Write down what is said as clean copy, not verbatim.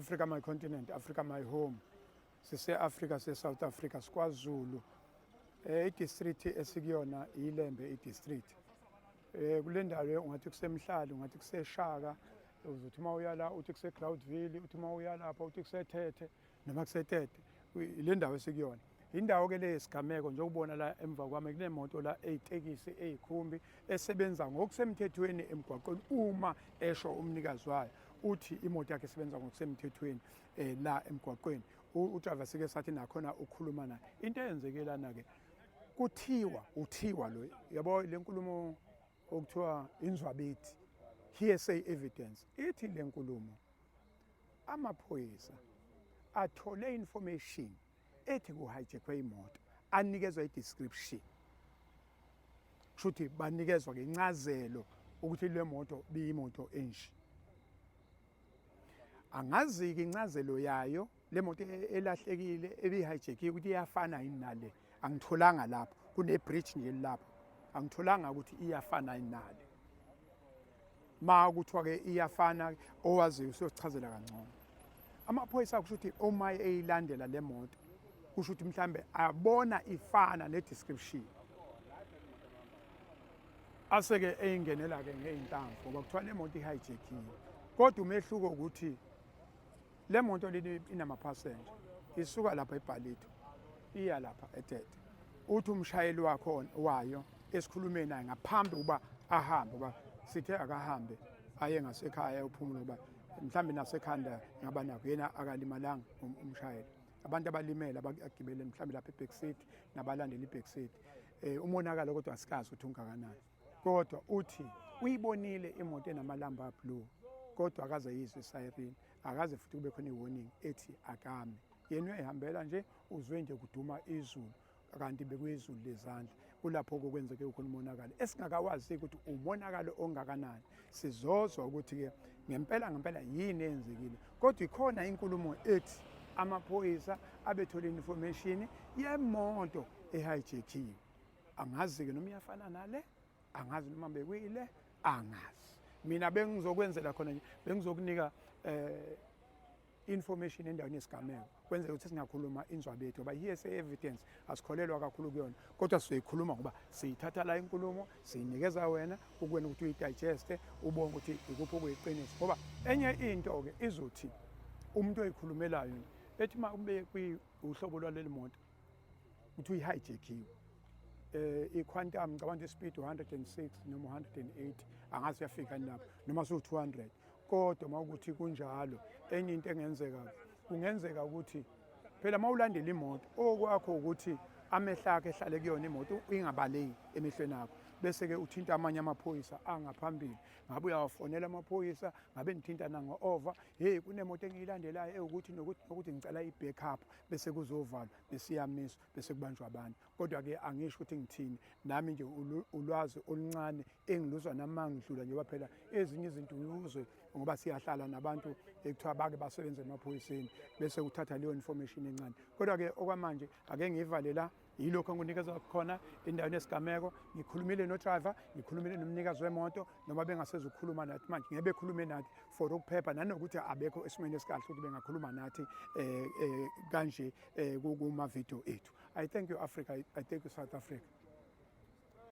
Africa my continent, Africa my home. Sise Africa, se South Africa, siKwaZulu. I-district esikuyona iLembe i-district. Kule ndawo ungathi kuseMhlali, ungathi kuseShaka, uzothi uma uya la uthi kuse-Groutville, uthi uma uya lapha uthi kuseThethe noma kuseTete. Le ndawo esikuyona. Indawo ke le yesigameko, njengokubona la emva kwami kunemoto la eyitekisi eyikhumbi esebenza ngokusemthethweni emgwaqweni. Uma esho umnikazi wayo, uthi imoto yakhe isebenza ngokusemthethweni la emgwaqweni. Udriver sike sathi nakhona ukhuluma naye. Into eyenzeke lana ke, kuthiwa uthiwa lo, yabo, le nkulumo okuthiwa inzwabethi, hearsay evidence, ithi le nkulumo amaphoyisa athole information ethi kuhijackwe imoto, anikezwa i-description, kusho ukuthi banikezwa ke incazelo ukuthi le moto biyimoto enje. Angazi-ke incazelo yayo le moto elahlekile ebihijackiwe ukuthi iyafana yini nale. Angitholanga lapho kune-bridge nje lapho, angitholanga ukuthi iyafana yini nale. Ma kuthiwa-ke iyafana, owaziyo usiyosichazela kangcono. Amaphoyisa, kusho ukuthi uma eyilandela le moto, kusho ukuthi mhlambe abona ifana ne-description, aseke eyingenela-ke ngey'nhlamvu, ngoba kuthiwa le moto ihijackiwe. Kodwa umehluko ukuthi le moto leni inamaphasenja, isuka lapha eBallito iya lapha eTete. Uthi umshayeli wakhona wayo esikhulumeni naye ngaphambi ukuba ahambe, ngoba sithe akahambe aye ngasekhaya ayophumula, ngoba mhlawumbe nasekhanda ngaba nakho, yena akalimalanga umshayeli. Abantu abalimele abagibele mhlawumbe lapha e-back seat nabalandela i-back seat. Umonakalo kodwa asikazi ukuthi ungakanani, kodwa uthi uyibonile imoto enamalamba ablue, kodwa akaze yizwe isiren, akaze futhi kube khona i-warning ethi akame. Yena uyayihambela nje, uzwe nje kuduma izulu, kanti bekuyizulu lezandla. Kulapho kwenzeke khona umonakalo esingakawazi ukuthi umonakalo ongakanani. Sizozwa ukuthi-ke ngempela ngempela yini eyenzekile, kodwa ikhona inkulumo ethi amaphoyisa abethole information yemoto ehijackiwe. Angazi-ke noma iyafana nale, angazi noma bekuyile, angazi. Mina bengizokwenzela khona nje, bengizokunika information endaweni yesigameko, kwenzeka ukuthi singakhuluma inzwabethi, ngoba hearsay evidence asikholelwa kakhulu kuyona, kodwa sizoyikhuluma ngoba siyithatha la inkulumo, siyinikeza wena ukuwena ukuthi uyidigeste, ubone ukuthi ikuphi okuyiqiniso. Ngoba enye into-ke izothi umuntu oyikhulumelayo ethi uma ube uhlobo lwaleli moto ukuthi uyihijackiwe, i-Quantum, ngicabanga ispeed 106 noma 180, angazi uyafika lapho noma su-200. Kodwa uma ukuthi kunjalo, enye into engenzeka, kungenzeka ukuthi phela uma ulandela imoto, okwakho ukuthi amehlo akho ehlale kuyona imoto, ingabaleki emehlweni akho, bese-ke uthinta amanye amaphoyisa angaphambili. Ngabe uyawafonela amaphoyisa, ngabe nithintana ngo-over, "Hey, kunemoto engiyilandelayo ewukuthi nokuthi nokuthi, ngicela i-backup," bese kuzovalwa, bese iyamiswa, bese kubanjwa abantu. Kodwa-ke angisho ukuthi ngithini nami nje, ulwazi oluncane engiluzwa nami mangidlula, njengoba phela ezinye izinto uyuzwe ngoba siyahlala nabantu ekuthiwa bake basebenze emaphoyiseni, bese uthatha leyo information encane. Kodwa-ke okwamanje ake ngivale la, yilokhu engikunikeza khona endaweni yesigameko. Ngikhulumile no-driver, ngikhulumile nomnikazi wemoto, noma bengasezukukhuluma nathi manje, ngeke bekhulume nathi for ukuphepha nanokuthi abekho esimweni esikahle ukuthi bengakhuluma nathi kanje kuma-video ethu. I thank you, Africa. I thank you, South Africa.